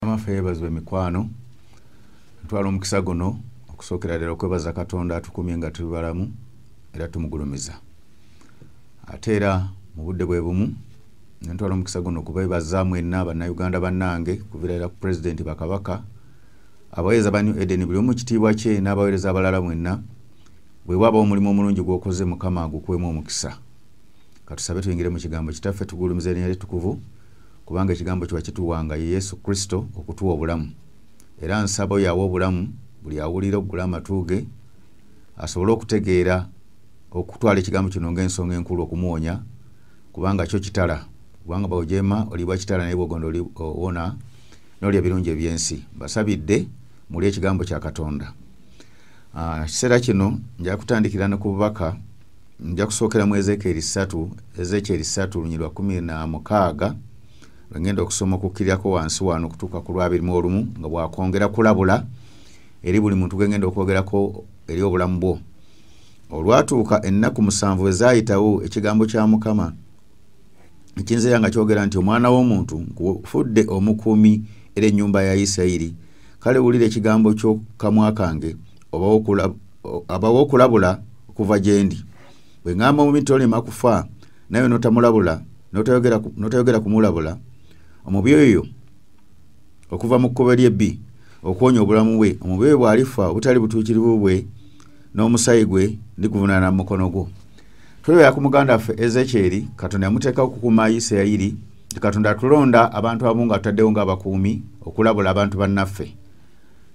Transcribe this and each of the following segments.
Maffe yeebazibwe mikwano. Ntwala omukisa guno okusookera ddala okwebaza Katonda atukumye nga tuli balamu era tumugulumiza. Ate era mu budde bwe bumu ntwala omukisa guno okubeebaza mwenna Bannayuganda bannange kuviira ddala ku Pulezidenti, bakabaka, abaweereza ba New Eden, buli omu kitiibwa kye n'abaweereza abalala mwenna. Bwe wabawo omulimu omulungi gw'okoze, Mukama agukuwemu omukisa. Katusabe tuyingire mu kigambo. Kitaffe, tugulumiza erinnya ly'ettukuvu kubanga ekigambo kyo wakituwanga ye Yesu Kristo okutuwa obulamu. Era nsaba oyo awa obulamu buli awulira okugula amatu ge asobole okutegeera okutwala ekigambo kino ng'ensonga enkulu okumuwonya, kubanga kyo kitala, kubanga bw'ojeema olibwa kitala, naye bw'ogonda owona n'olya ebirungi eby'ensi. Mbasabidde muli ekigambo kya Katonda. Kiseera kino nja kutandikira ne ku bubaka, nja kusookera mu Ezeekyeri 3, Ezeekyeri 3 lunyiriri lwa 16, lwe ngenda okusoma okukkirirako wansi wano okutuuka ku lwa 21, nga bwakwongera kulabula eri buli muntu gwe ngenda okwogerako eri obulamu bwo. Olwatuuka ennaku 7 ezaayitawo, ekigambo kya Mukama ekinzira nga kyogera nti, "Omwana w'omuntu, nkufudde omukuumi era ennyumba ya Isirayiri. Kale wulira ekigambo ky'okamwa kange, abawe okulabula okuva gye ndi. Bwe ŋŋamba omubi nti tolema kufa, naye n'otamulabula, n'otayogera kumulabula omubi oyo okuva mu kkubo ly'ebbi okuwonya obulamu bwe, omubi oyo bw'alifa obutali butuukirivu bwe, n'omusaayi gwe ndiguvunaana mu mukono gwo." Tulabira ku muganda waffe Ezekyeri, Katonda yamuteekawo okukuuma Isirayiri, nti Katonda atulonda abantu abamu nga tutaddewo ng'abakuumi okulabula abantu bannaffe.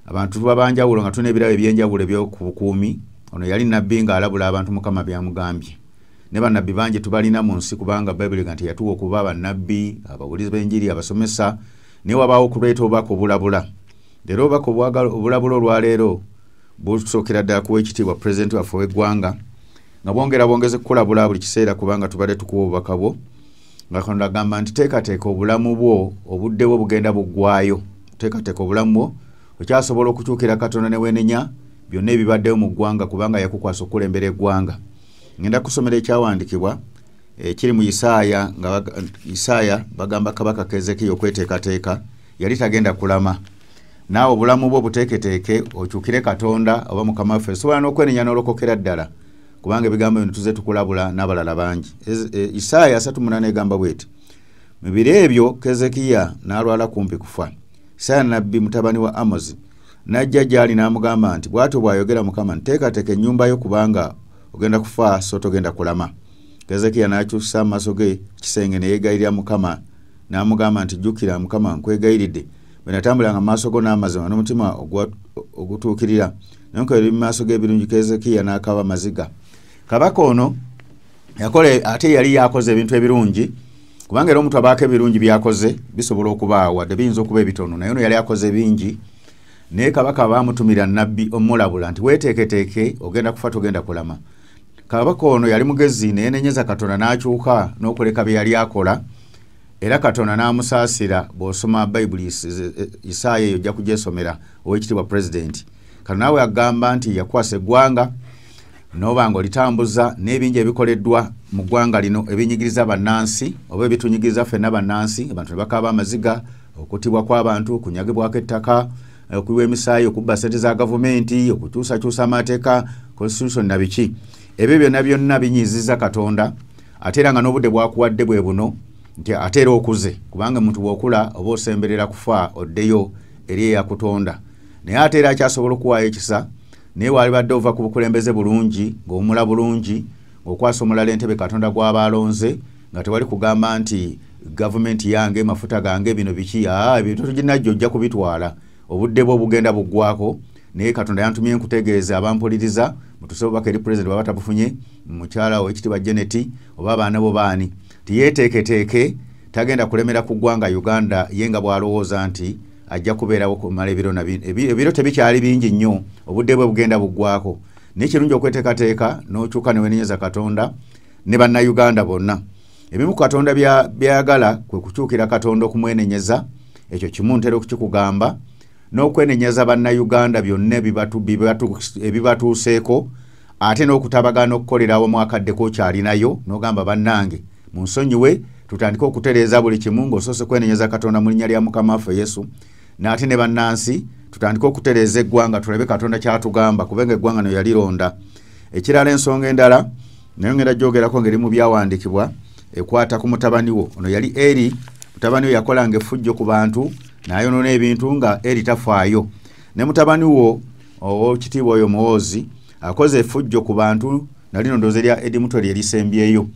Abantu tuba banjawulo nga tulina ebirabo ebyenjawulo eby'okubukuumi. Ono yali nabbi ng'alabula abantu Mukama byamugambye. Ne bannabbi bangi tubalina mu nsi, kubanga Bayibuli ga nti yatuwa okuba bannabbi, ababuulizi b'enjiri, abasomesa, naye wabaawo okuleeta obubaka obulabula. Leero obubaka obulabula olwaleero busookera ddala kuwa ekitiibwa pulezidenti waffe ow'eggwanga, nga bwongera bwongeze kukulabula buli kiseera, kubanga tubadde tukuwa obubaka bwo nga Katonda agamba nti teekateeka obulamu bwo, obudde bwo bugenda buggwayo. Teekateeka obulamu bwo, okyasobola okukyukira Katonda ne weenenya byonna ebibaddewo mu ggwanga, kubanga yakukwasa okukulembera eggwanga. Ngenda kusomera ekyawandiikibwa ekiri mu Isaaya, nga Isaaya bagamba kabaka Kezekiya okweteekateeka, yali tagenda kulama. Naawe obulamu bwo buteeketeeke, okyukire Katonda oba Mukama waffe, osobola n'okwenenya n'olokokera ddala, kubanga ebigambo bino tuze tukulabula n'abalala bangi. Isaaya 38 egamba bweti: "Mu biro ebyo Kezekiya n'alwala kumpi kufa. Isaaya nabbi mutabani wa Amozi n'ajja gy'ali n'amugamba nti, 'Bw'atyo bw'ayogera Mukama, nteekateeka ennyumba yo, kubanga ogenda kufa so togenda kulama.' Kezekiya n'akyusa amaaso ge kisenge ne yeegayirira Mukama n'amugamba nti, 'Jjukira Mukama, nkwegayiridde, bwe natambulanga mu maaso go n'amazima n'omutima ogutuukirira, nenkola mu maaso g'ebirungi.' Kezekiya n'akaaba amaziga." Kabaka ono yakola, ate yali yakoze ebintu ebirungi, kubanga era omuntu abaako ebirungi byakoze bisobola okubaawo, wadde biyinza okuba ebitono, naye ono yali akoze bingi. Naye kabaka baamutumira nabbi omulabula nti weeteeketeeke, ogenda kufa, togenda kulama. Kabaka ono yali mugezi, neyenenyeza Katonda n'akyuka n'okuleka bye yali akola, era Katonda n'amusaasira. Bw'osoma Bayibuli Isaaya eyo ojja kugyesomera, ow'ekitiibwa pulezidenti. Kano naawe agamba nti yakwasa eggwanga noba nga olitambuza n'ebingi ebikoleddwa mu ggwanga lino ebinyigiriza bannansi oba ebitunyigiriza ffenna bannansi, abantu ne bakaaba amaziga, okuttibwa kw'abantu, okunyagibwako ettaka, okuyiwa emisaayi, okubba sente za gavumenti, okukyusakyusa amateeka, constitution na biki ebyo byonna byonna binyiiziza Katonda. Ate era nga n'obudde bwakuwadde bwe buno nti ate era okuze, kubanga omuntu bw'okula oba osemberera kufa oddeyo eri eyakutonda, naye ate era akyasobola okuwaayo ekisa. Naye walibadde ova ku bukulembeze bulungi ng'owumula bulungi, ng'okwasa omulala entebe Katonda gw'aba alonze, nga tewali kugamba nti gavumenti yange, mafuta gange, bino biki. Ebintu tuginajjo ojja kubitwala, obudde bwo bugenda buggwako. Naye Katonda yantumye nkutegeeza, abampuliriza mutuse obubaka eri pulezidenti, bwaba tabufunye, mukyala owekitiibwa Janet oba abaana bo baani, tiyeeteeketeeke, tagenda kulemera ku ggwanga Uganda ye nga bw'alowooza nti ajja kubeerawo kumala ebiro. Ebiro tebikyali bingi nnyo, obudde bwe bugenda buggwako. Naye kirungi okweteekateeka n'okyuka ne wenenyeza Katonda ne Bannayuganda bonna. Ebimu ku Katonda byayagala kwe kukyukira Katonda, okumwenenyeza, ekyo kimu ntera okukikugamba, n'okwenenyeza Bannayuganda byonna ebibatuuseeko, ate n'okutabagana okukolera awamu akadde kokyalinayo, n'ogamba, "Bannange, munsonyiwe, tutandike okutereeza buli kimu," ng'osoose kwenenyeza Katonda mu linnya lya Mukama waffe Yesu. n'ate ne bannansi tutandike okutereeza eggwanga, tulabe Katonda kyatugamba, kubanga eggwanga no yalironda. Ekirala, ensonga endala nayo ngenda gyogerako ngeri mu byawandiikibwa ekwata ku mutabani wo. Ono yali Eri, mutabani we yakolanga effujjo ku bantu n'ayonoona ebintu nga Eri tafaayo. Ne mutabani wo ow'ekitiibwa oyo Muhoozi akoze effujjo ku bantu, nalino ndowooza erya Eddie Mutwe lye lisembyeyo,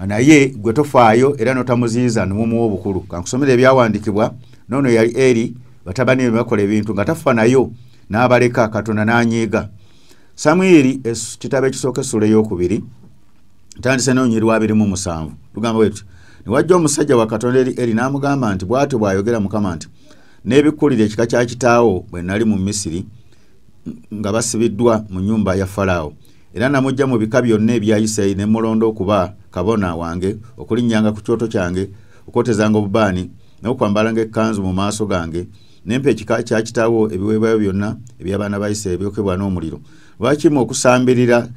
naye gwe tofaayo era n'otamuziyiza n'omuwa obukulu. Kankusomere ebyawandiikibwa. N'ono yali Eri, batabani be bakola ebintu nga tafa nayo n'abaleka, Katonda n'anyiiga. Samwiri ekitabo ekisooka essula 2 ntandise n'olunyiriri lwa 27 lugamba bwe luti: ne wajja omusajja wa Katonda eri Eri n'amugamba nti, bw'atyo bw'ayogera Mukama nti, n'ebikkulira ekika kya kitaawo bwe nali mu Misiri nga basibiddwa mu nnyumba ya Falaawo, era namuggya mu bika byonna ebya Isirayiri ne mulonda okuba kabona wange, okulinnyanga ku kyoto kyange, okwotezanga obubaani n'okwambalanga ekkanzu mu maaso gange, ne mpa ekika kya kitaawo ebiweebwayo byonna eby'abaana ba Isirayiri ebyokebwa n'omuliro. Lwaki mmwe okusambirira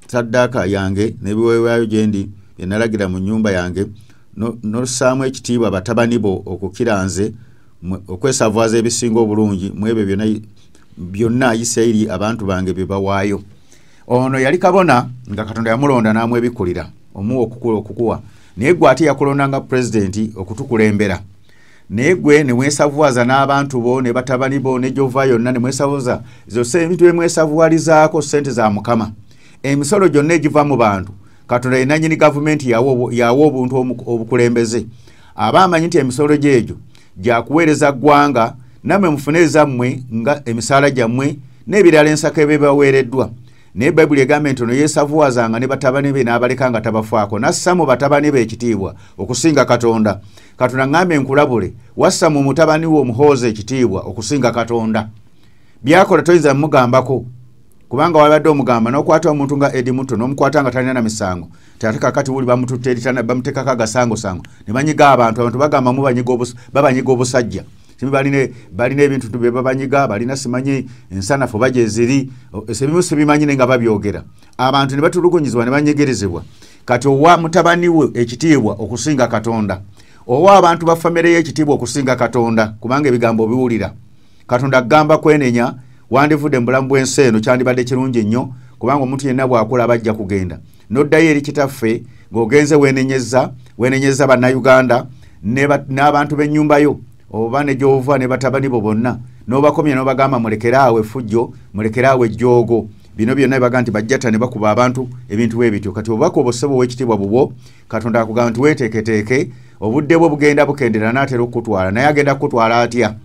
saddaaka yange n'ebiweebwayo gye ndi bye nalagira mu nnyumba yange, n'ossaamu ekitiibwa batabani bo okukira nze, okwesavwaza ebisinga obulungi mu ebyo byonna Isirayiri abantu bange bye bawaayo. Ono yali kabona nga Katonda yamulonda n'amwebikkulira omuwa okukula okukuwa, naye gwe ate yakulonda nga pulezidenti okutukulembera, naye gwe ne weesavuwaza n'abantu bo ne batabani bo ne gy'ova yonna ne mwesavuwaza zose ebintu bye mwesavuwalizaako ssente za Mukama, emisolo gyonna egiva mu bantu. Katonda ye nannyini gavumenti, yawa obuntu obukulembeze, aba amanyi nti emisolo gyegyo gyakuweereza ggwanga, nammwe mufune ezammwe nga emisaala gyammwe n'ebirala ensako ebibaweereddwa. Naye Bayibuli egamba nti ono yeesavuwazanga ne batabani be n'abaleka nga tabafaako, n'assa mu batabani be ekitiibwa okusinga Katonda. Katonda ŋŋambe nkulabule, wassa mu mutabani wo Muhoozi ekitiibwa okusinga Katonda. Byakola toyinza mugambako, kubanga wabadde omugamba n'okwata omuntu nga Eddie Mutwe n'omukwata nga talina na misango, ate kaakati wuli bamututte eri bamuteekako agasangosango ne banyiga abantu. Abantu bagamba babanyiga obusajja, balina ebintu bye babanyiga, balina simanyi ensanafu baje ziri, ebimu sibimanyi naye nga babyogera. Abantu ne batulugunyizibwa ne banyigirizibwa. Kati owa mutabani we ekitiibwa okusinga Katonda, owa abantu ba famire ye ekitiibwa okusinga Katonda, kubanga ebigambo biwulira. Katonda agamba kwenenya, wandivudde mu bulamu bw'ensi eno kyandibadde kirungi nnyo, kubanga omuntu yenna bw'akula aba ajja kugenda. N'oddayo eri kitaffe ng'ogenze weenenyezza Bannayuganda n'abantu b'ennyumba yo oba ne gy'ova ne batabani bo bonna, n'obakomya n'obagamba mulekere awo effujjo, mulekere awo ejjoogo. Bino byonna bibaga nti bajjata ne bakuba abantu ebintu bwe bityo. Kati obubaka obwo ssebo ow'ekitiibwa bubwo, Katonda akugamba nti weeteeketeeke, obudde bwo bugenda bukendera n'atera okukutwala. Naye agenda kukutwala atya?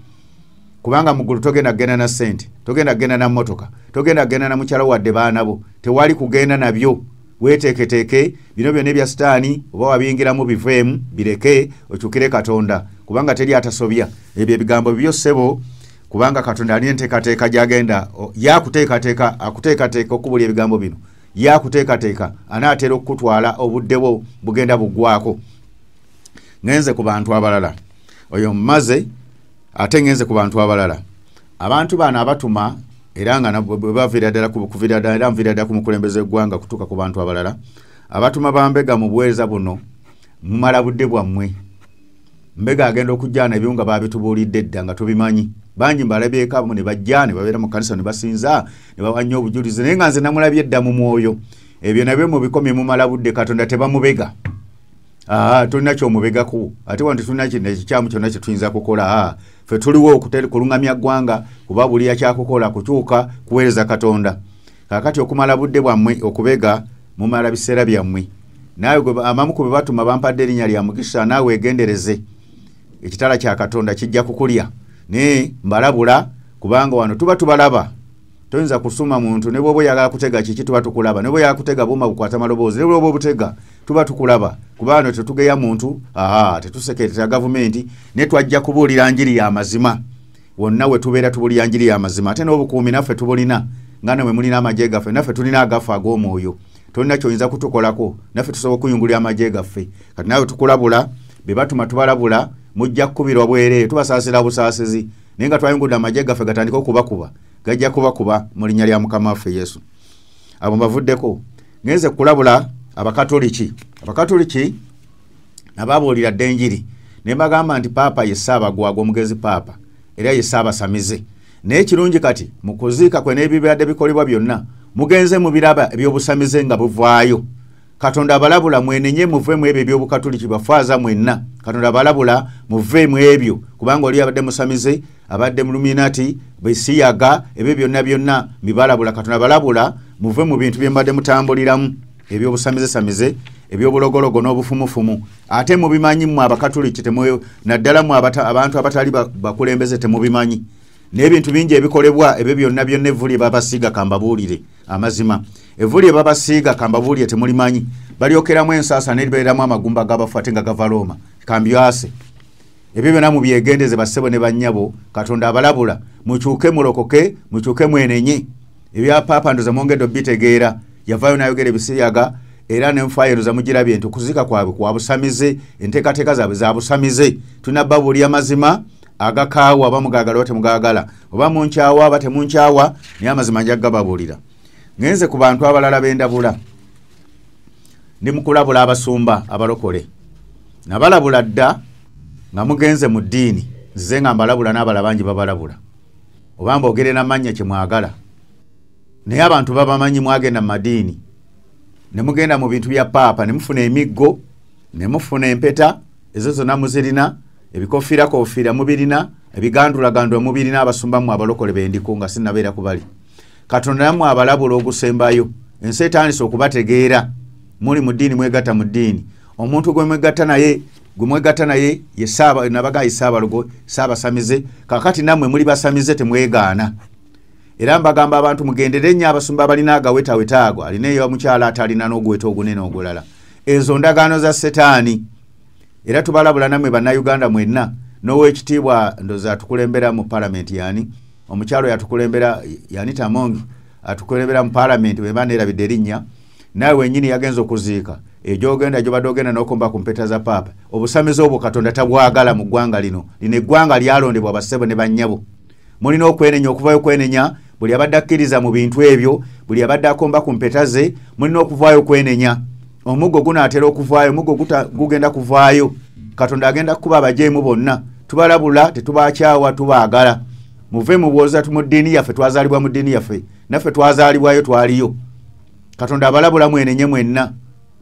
Kubanga mu ggulu togenda kugenda na ssente, togenda kugenda na mmotoka, togenda kugenda na mukyala wadde baana bo, tewali kugenda nabyo. Weeteeketeeke, bino byonna ebya sitaani oba wabiyingiramu biveemu, bireke okyukire Katonda, kubanga teri atasobya. Ebyo ebigambo bibyo ssebo, kubanga Katonda alina enteekateeka gy'agenda yakuteekateeka, akuteekateeka okubulya ebigambo bino, yakuteekateeka anaatera okukutwala, obudde bwo bugenda buggwako. Ngenze ku bantu abalala, oyo mmaze, ate ngenze ku bantu abalala. Abantu bano abatuma era nga bwe baviira ddala kuviira ddala, era nviira ddala ku mukulembeze w'eggwanga kutuuka ku bantu abalala, abatuma bambega mu buweereza buno mumala budde bwammwe. Mbega agenda okujja n'ebiwunga baabitubuulidde dda nga tubimanyi. Bangi mbalabyeko abamu ne bajja ne babeera mu kkanisa ne basinza ne bawa nnyo obujulizi, naye nga nze namulabye dda mu mwoyo. Ebyo nabyo mubikomye, mumala budde. Katonda tebamubega. Tolina ky'omubegako, ate wano tetulina kintu ekikyamu kyonna kye tuyinza kukola. Ffe tuliwo kuluŋŋamya ggwanga, kubabuulira kyakukola, kukyuka, kuweereza Katonda. Kaakati okumala budde bwammwe okubega, mumala biseera byammwe. Naawe abamu ku be batuma bampadde erinnya lya Mukisa, naawe weegendereze, ekitala kya Katonda kijja kukulya. Naye mbalabula, kubanga wano tuba tubalaba. Toyinza kusuma muntu ne bw'oba oyagala kutega kiki, tuba tukulaba. Ne bw'oba oyagala kutega buuma bukwata maloboozi, ne bw'oba obutega tuba tukulaba, kubanga tetugeya muntu, tetusekerera gavumenti, ne twajja kubuulira njiri ya mazima. Wonna we tubeera tubuulira njiri ya mazima, ate n'obukuumi naffe tubulina, nga namwe mulina amagye gaffe, naffe tulina agaffe ag'omwoyo. Tolina ky'oyinza kutukolako, naffe tusobola okuyungulira amagye gaffe. Kati naawe tukulabula, be batuma tubalabula, mujja kukubirwa bwereere, tubasaasira busaasizi, naye nga twayungudde amagye gaffe gatandike okubakuba, gajja kubakuba mu linnya lya Mukama waffe Yesu. Abo mbavuddeko. Ngenze kulabula Abakatoliki. Abakatoliki nababuulira dda enjiri, ne mbagamba nti Paapa ye Ssaabagwaga omugezi Paapa, era ye Ssaabasamize. Naye kirungi kati mu kuziika kwe n'ebibadde bikolebwa byonna mugenze mu biraba eby'obusamize nga buvaayo. Katonda abalabula mwenenye muve mu ebyo eby'obukatuliki bafaaza mwenna. Katonda abalabula muve mu ebyo, kubanga oli abadde musamize, abadde mu Illuminati, besiyaga, ebyo byonna byonna bibalabula. Katonda abalabula muve mu bintu bye mbadde mutambuliramu eby'obusamize samize, eby'obulogologo n'obufumufumu. Ate mubimanyi mmwe abakatuliki, naddala mmwe abantu abatali bakulembeze temubimanyi. N'ebintu bingi ebikolebwa ebyo byonna byonna evvu lye babasiiga, kambabuulire amazima. Evvu lye babasiiga kambabuulire temulimanyi. Balyokeramu ensaasa n'eribeeramu amagumba g'abafu ate nga gava Rooma. Kambyase. Ebyo byonna mubyegendeze bassebo ne bannyabo. Katonda abalabula mukyuke mulokoke, mukyuke mwenenye. Ebya Paapa ndoza mwongedde obitegeera. Yavaayo n'ayogera ebisiyaga era n'enfaayo ndoza mugirabye nti okuziika kwabwe kwa busamize, enteekateeka zaabwe za busamize. Tulina babuulira amazima agakaawa, oba mugaagala oba temugaagala, oba munkyawa oba temunkyawa, naye amazima nja kugababuulira. Ngenze ku bantu abalala b'endabula. Ndi mu kulabula abasumba abalokole. Nabalabula dda nga mugenze mu ddiini, nzize nga mbalabula n'abalala bangi babalabula. Oba mboogere n'amannya kye mwagala. Naye abantu babamanyi mwagenda mu madiini, ne mugenda mu bintu bya Paapa, ne mufuna emiggo, ne mufuna empeta, ezo zonna muzirina, ebikofiirakofiira mubirina, ebigandulagandula mubirina. Abasumba mmwe abalokole bendiko nga sinnabeera ku bali. Katonda nammwe abalabula ogusembayo. Ensi etandise okubategeera. Muli mu ddiini, mwegatta mu ddiini. Omuntu gwe mwegatta naye, gwe mwegatta naye ye nabaga ye Ssaabalogo, Ssaabasamize. Kaakati nammwe muli basamize, temwegaana. Era mbagamba abantu mugendere nnyo abasumba abalina agawetaweta ago, alina eyo omukyala atalina n'oguweta ogunene ogulala. Ezo ndagaano za Setaani. Era tubalabula nammwe Bannayuganda mwenna, n'owekitiibwa ndoza atukulembera mu paalamenti yani, omukyalo yatukulembera yani Tamongi atukulembera mu paalamenti, bwe mba neerabidde erinnya, naawe wennyini yagenze okuziika. Egy'ogenda gy'obadde ogenda n'okomba ku mpeta za Paapa. Obusamize obwo Katonda tabwagala mu ggwanga lino. Lino eggwanga lyalondebwa bassebo ne bannyabo. Mulina okwenenya, okuvaayo okwenenya. Buli abadde akkiriza mu bintu ebyo, buli abadde akomba ku mpeta ze, mulina okuvaayo okwenenya. Omuggo gunaatera okuvaayo, omuggo gugenda kuvaayo. Katonda agenda kukuba abajeemu bonna. Tubalabula, tetubakyawa, tubaagala. Muve mu bwoza mu ddiini yaffe, twazaalibwa mu ddiini yaffe. Naffe twazaalibwayo, twaliyo. Katonda abalabula mwenenye mwenna.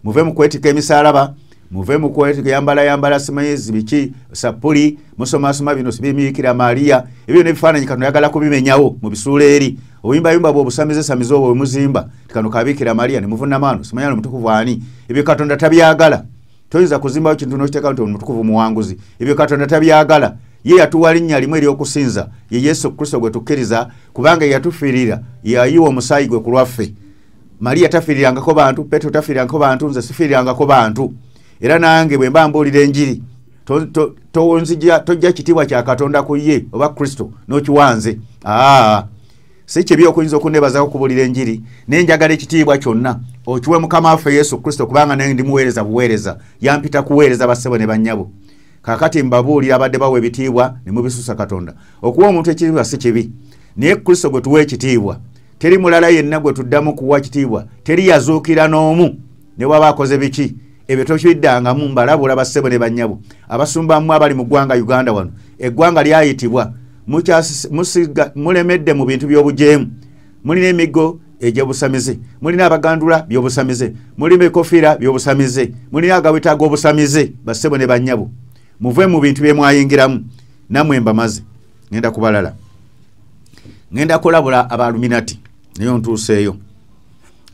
Muve mu kwetika emisaalaba, muve mu kwetika yambala yambala simanyi biki, sapuli, musomasoma bino sibimiyikira Maria. Ebyo n'ebifaananyi Katonda ayagala kubimenyawo mu bisuula eri. Obuyimbayimba bwe obusamize samize obwo bwe muzimba, kano kabiikira Maria ne muvuna maano, simanyi omutukuvu ani. Ebyo Katonda tabyagala. Toyinza kuzimbawo kintu n'okiteekawo nti omutukuvu muwanguzi. Ebyo Katonda tabyagala. Ye yatuwa linnya limu ery'okusinza, ye Yesu Kristo gwe tukkiriza, kubanga yatufiirira, yayiwa omusaayi gwe ku lwaffe. Maria tafiirirangako bantu, Petero tafiirirangako bantu, nze sifiirirangako bantu. Era nange bwe mba mbuulira enjiri, tojja kitiibwa kya Katonda ku ye oba Kristo n'okiwanze. Si kibi okuyinza okunneebazaako okubuulira enjiri, naye njagala ekitiibwa kyonna okiwe Mukama waffe Yesu Kristo, kubanga nange ndi muweereza buweereza, yampita kuweereza bassebo ne bannyabo. Kaakati mbabuulira abadde bawa ebitiibwa ne mubisusa Katonda. Okuwa omuntu ekitiibwa si kibi, naye Kristo gwe tuwa ekitiibwa. Teri mulala yenna gwe tuddamu kuwa kitiibwa, teri yazuukira n'omu ne bw'aba akoze biki. Ebyo tokiddangamu. Mbalabula bassebo ne bannyabo, abasumba mmwe abali mu ggwanga Uganda wano, eggwanga lyayitibwa, mulemedde mu bintu by'obujeemu. Mulina emiggo egy'obusamize, mulina abagandula by'obusamize, mulina ebikofiira by'obusamize, mulina agaweta ag'obusamize. Bassebo ne bannyabo, muve mu bintu bye mwayingiramu. Nammwe mbamaze, ngenda kubalala. Ngenda kulabula Abaluminati, naye ntuuseeyo.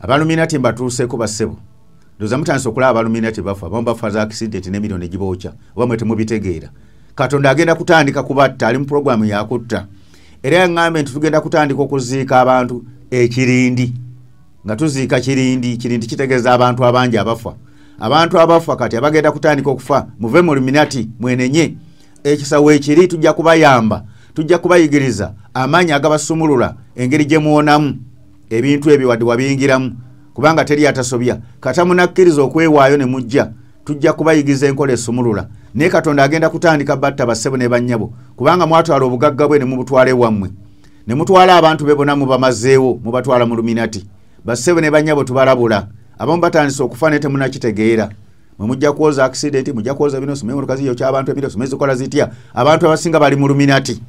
Abaluminati mbatuuseeko bassebo. Ndoza mutandise okulaba Abaluminati bafa, abamu bafa za accident n'emiriyo ne gibookya, oba mwe temubitegeera. Katonda agenda kutandika kubatta, ali mu puroguramu yakutta. Era yaŋŋambye nti tugenda kutandika okuziika abantu ekirindi. Nga tuziika kirindi, kirindi kitegeeza abantu abangi abafa. Abantu abafa kati abagenda kutandika okufa, muve mu Illuminati mwenenye. Ekisa weekiri, tujja kubayamba, tujja kubayigiriza amaanyi agabasumulula engeri gye muwonamu ebintu ebyo wadde wabiyingiramu, kubanga teri atasobya. Kata munakkiriza okwewaayo ne mujja, tujja kubayigiriza enkola esumulula. Naye Katonda agenda kutandika batta bassebo ne bannyabo, kubanga mwatwala obugagga bwe ne mubutwala ewammwe, ne mutwala abantu be bonna mubamazeewo, mubatwala mu Illuminati. Bassebo ne bannyabo tubalabula, abamu batandise okufa naye temunnakitegeera. Mwe mujja kwoza accident, mujja kwoza bino, simanyi emmotoka ziyokya abantu ebiro, simanyi zikola zitya. Abantu abasinga bali mu Illuminati.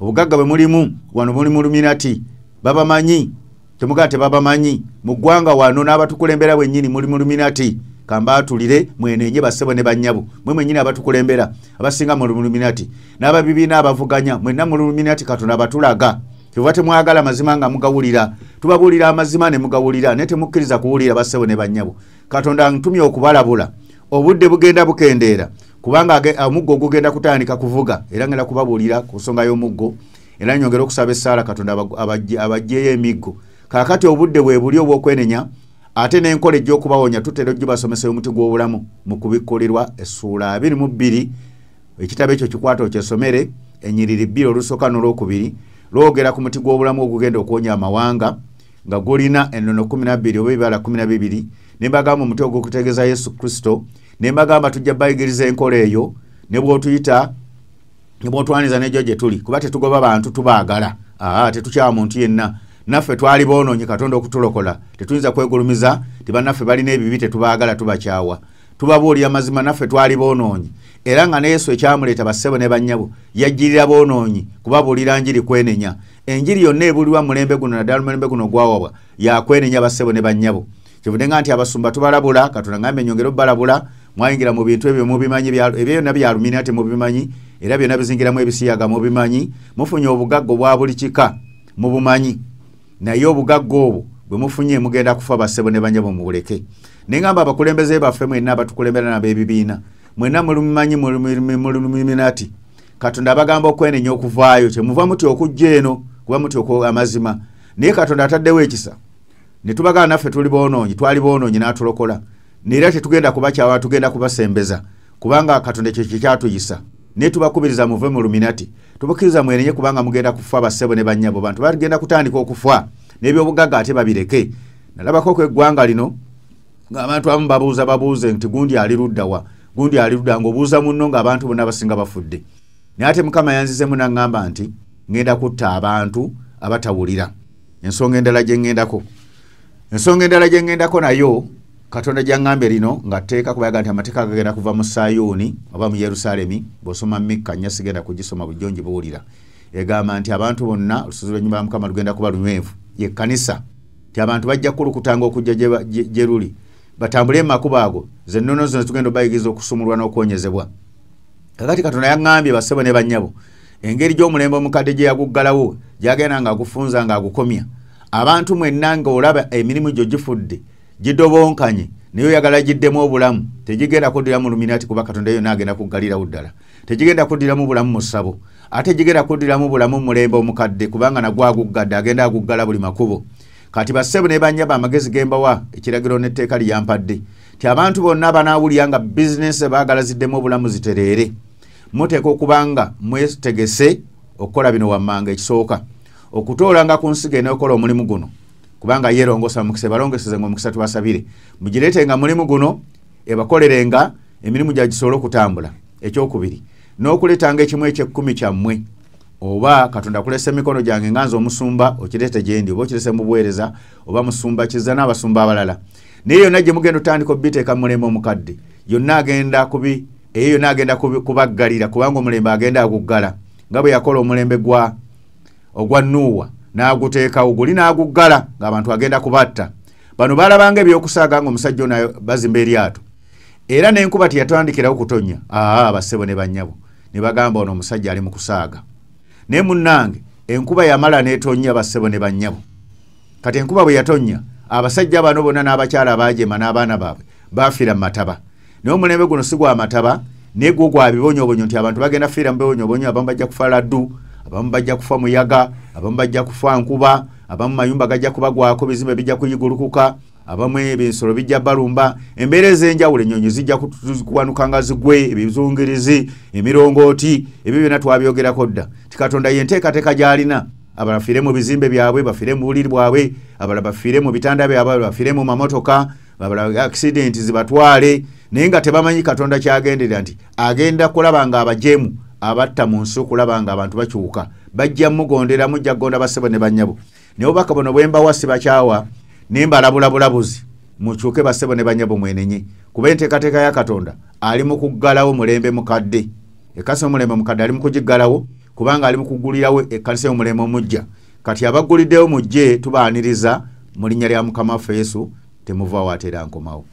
Obugagga bwe mulimu wano muli mu Luminati, babamanyi, temugaa tebabamanyi. Mu ggwanga wano n'abatukulembera bwennyini muli mu Luminati. Kambaatulire mwenenye bassebo ne bannyabo, mwe mwennyini abatukulembera abasinga mu Luminati, n'ababibiina abavuganya mwenna mu Luminati. Katonda abatulaga. Kyova temwagala mazima nga mugawulira, tubabuulira amazima ne mugawulira, naye temukkiriza kuwulira bassebo ne bannyabo. Katonda ntumye okubalabula, obudde bugenda bukendeera, kubanga omuggo gugenda kutandika kuvuga. Era ngenda kubabuulira ku nsonga y'omuggo, era nyongera okusaba essaala Katonda abaggyeyo emiggo. Kaakati obudde bwe buli obw'okwenenya, ate n'enkola ejja okubawonya tutera ogibasomesa omuti gw'obulamu mu kubikkulirwa essuula 22. Ekitabo ekyo kikwata okyesomere, ennyiriri 2 olusooka n'olwokubiri, lwogera ku muti gw'obulamu ogugenda okuwonya amawanga nga gulina ennono 12 oba ebibala 12. Ne mbagamba omuti ogwo okutegeeza Yesu Kristo, ne mbagamba tujja bayigiriza enkola eyo, ne bw'otuyita ne bw'otwaniza n'egyo gye tuli, kuba tetugoba bantu, tubaagala. Tetukyawa muntu yenna, naffe twali boonoonyi Katonda okutulokola. Tetuyinza kwegulumiza ti bannaffe balina ebibi tetubaagala, tubakyawa. Tubabuulira mazima, naffe twali boonoonyi. Era nga ne Yesu ekyamuleeta bassebo ne bannyabo, yajjirira boonoonyi kubabuulira njiri kwenenya. Enjiri yonna ebuulirwa mulembe guno, naddala mulembe guno ogwawabwa, yakwenenya bassebo ne bannyabo. Kivudde nga nti abasumba tubalabula, Katonda ngambe nyongere obbalabula, mwayingira mu bintu ebyo mubimanyi, ebyo byonna bya Luminati mubimanyi, era byonna bizingiramu ebisiyaga mubimanyi, mufunye obugagga obwa buli kika mubumanyi, naye obugagga obwo bwe mufunye mugenda kufa bassebo ne bannyabo, mubuleke. Ne ngamba abakulembeze baffe mwenna abatukulembera n'abeebibiina mwenna mulumanyi muluminati, Katonda abagamba okwenenya okuvaayo, kyemuva mutya okujja eno, kuba mutya amazima. Naye Katonda ataddewo ekisa ne tubagamba naffe tuli boonoonyi, twali boonoonyi n'atulokola, neera tetugenda kubakyawa, tugenda kubasembeza, kubanga Katonda ekyo kyekyatuyisa. Naye tubakubiriza muve mu Luminati, tubakkiriza mwenenye, kubanga mugenda kufa bassebo ne bannyabo. Bantu bagenda kutandika okufa n'ebyobugagga ate babireke. Nalabako ku eggwanga lino ng'abantu abamu babuuza babuuze nti gundi ali ludda wa, gundi ali ludda, ng'obuuza munno ng'abantu bonna basinga bafudde. Naye ate Mukama yanzizemu n'aŋŋamba nti ŋŋenda kutta abantu abatawulira. Ensonga endala gye ŋŋendako, ensonga endala gye ŋŋendako nayo Katonda gy'aŋŋambye lino nga tteeka, kuba yaga nti amateeka gagenda kuva mu Sayuuni oba mu Yerusaalemi. Bw'osoma Mikka 4, sigenda kugisoma bulijjo ngibuulira, egamba nti abantu bonna olusozi lw'ennyumba ya Mukama lugenda kuba lunywevu, ye kkanisa, nti abantu bajja kukulukutanga okujja gye luli, batambule mu makubo ago. Ze nnono zino tugenda obayigiriza okusumulwa n'okwonyezebwa. Kakati Katonda yaŋŋambye bassebo ne bannyabo, engeri gy'omulembe omukadde gye yaguggalawo, gy'agenda ng'agufunza ng'agukomya, abantu mwenna ng'olaba emirimu gyo gifudde gidobonkanye, naye oyagala giddemu obulamu, tegigenda kuddiramu Luminati, kuba Katonda yonna agenda kuggalirawo ddala. Tegigenda kuddiramu bulamu mu ssabo, ate gigenda kuddiramu bulamu mu mulembe omukadde, kubanga nagwo aguggadde, agenda aguggala buli makubo. Kati bassebo ne bannyabo, amagezi ge mbawa, ekiragiro n'etteeka lyampadde ti abantu bonna banaawulira nga bizinensi baagala ziddemu obulamu zitereere, muteeka okuba nga mwetegese okukola bino wammanga. Ekisooka, okutoolanga ku nsigo enookola omulimu guno, kubanga yeerongosa mukisa, ebalongeseze ng'omukisa tubasabire, mugireetenga mulimu guno, ebakolerenga emirimu gyagisobole okutambula. Ekyokubiri, n'okuleetanga ekimu eky'ekkumi kyammwe, oba Katonda kulesa emikono gyange nga nze omusumba okireete gye ndi, oba okirese mu buweereza, oba musumba kizza n'abasumba abalala. Naye yonna gye mugenda otandika obiteeka mu mulembe omukadde, yonna agenda kubi, eyo yonna agenda kubaggalira, kubanga omulembe agenda aguggala nga bwe yakola omulembe ogwa Nuuwa, n'aguteekawo guli n'aguggala ng'abantu agenda kubatta. Bano baalabanga ebyokusaaga ng'omusajja ono bazimba eryato, era n'enkuba teyatandikirawo kutonnya. Bassebo ne bannyabo ne bagamba ono omusajja ali mu kusaaga. Naye munnange enkuba yamala n'etonnya bassebo ne bannyabo. Kati enkuba bwe yatonnya, abasajja bano bonna n'abakyala abaajema n'abaana baabwe baafiira mu mataba. Naye omulembe guno si gwa mataba, naye gwo gwa bibonyoobonyo, nti abantu bagenda fiira mu bibonyoobonyo. Abamu bajja kufa laddu, abamu bajja kufa muyaga, abamu bajja kufa nkuba, abamu mayumba gajja kubagwako, bizimbe bijja kuyigulukuka, abamu ebisolo bijja balumba, embeera ez'enjawulo, ennyonyi zijja kuwanuka nga zigwe, ebizungirizi, emirongooti, ebyo byonna twabyogerako dda. Ti Katonda ye nteekateeka gy'alina, abalala bafiire mu bizimbe byabwe, bafiire mu buliri bwabwe, abalala bafiire mu bitanda byabwe, abalala bafiire mu mamotoka, abalala accident zibatwale, naye nga tebamanyi Katonda ky'agenderera, nti agenda kulaba nga abajeemu abatta mu nsi, okulaba nga abantu bakyuka, bajja mugondera, mujja kugonda bassebo ne bannyabo. Naye obubaka buno bwe mbawa sibakyawa, naye mbalabula bulabuzi, mukyuke bassebo ne bannyabo, mwenenye, kuba enteekateeka ya Katonda ali mu kuggalawo mulembe mukadde. Ekkanisa omulembe mukadde ali mu kugiggalawo, Kubanga ali mu kuggulirawo ekkanisa y'omulembe omujja. Kati abagguliddewo mujje, tubaaniriza mu linnya lya Mukama waffe Yesu. Temuvaawo, ate era nkomawo.